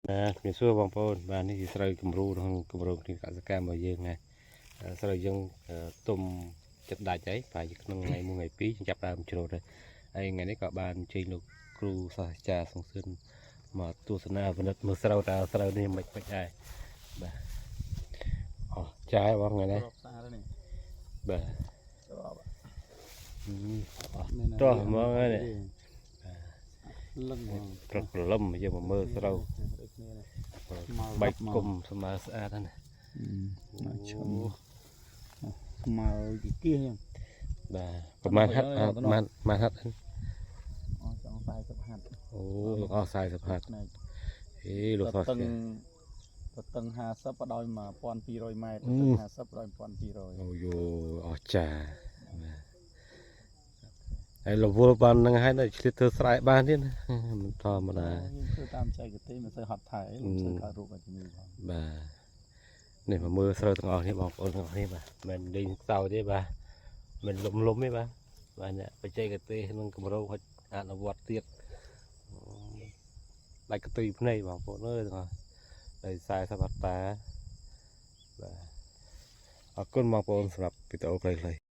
បាទជំរាបសួរបងប្អូនបាទនេះជាស្រូវគំរូក្នុងគម្រោងគ្រីមកសិកម្មរបស់យើងណាស្រូវយើងទុំចិត្តដាច់ហើយប្រហែលជាក្នុងថ្ងៃមួយថ្ងៃពីរយើងចាប់ដើមច្រូតហើយហើយថ្ងៃនេះក៏បានអញ្ជើញលោកគ្រូសាស្ត្រាចារ្យសុងសឿនមកទស្សនាពិនិត្យមើលស្រូវតើស្រូវនេះមិនមិនដែរបាទអស់ចាយបងថ្ងៃនេះ ក្របស្អាតនេះ បាទ ក្រប អស់តោះហ្មងហើយនេះ លឹងហ្មង ព្រឹកព្រលឹមយើងមកមើលស្រូវ ដូចគ្នានេះ បែកគុំស្មើស្អាតហ្នឹងណា មកឈឹមស្មើជាគៀសហ្នឹង បាទប្រហែលហាត់ប្រហែលប្រហែលហាត់ហ្នឹង អស់ចង់40ហាត់ អូលោកអស់40ហាត់ ផ្នែក ហេលោកអស់ តឹងតឹង50បដោយ1200ម៉ែត្រតឹង50បដោយ1200 អូយោអស់ចាបាទហើយរវល់បានហ្នឹងហើយនៅឆ្លៀតធ្វើស្រែបានទៀតណាមិនធម្មតា យើងធ្វើតាមចែកទេសមិនសូវហត់ថែមិនសូវកើតរូបឲ្យជំងឺផង បាទនេះមកមើលស្រូវទាំងអស់នេះបងប្អូនទាំងអស់នេះបាទមិនលេងសើចទេបាទមិនលំលំទេបាទបាទអ្នកបច្ចេកទេសក្នុងគម្រោងហុចអនុវត្តទៀតដាច់កន្ទុយភ្នែកបងប្អូនអើយទាំងអស់ដោយ40ហិកតាបាទអរគុណបងប្អូនសម្រាប់វីដេអូខ្លីៗ។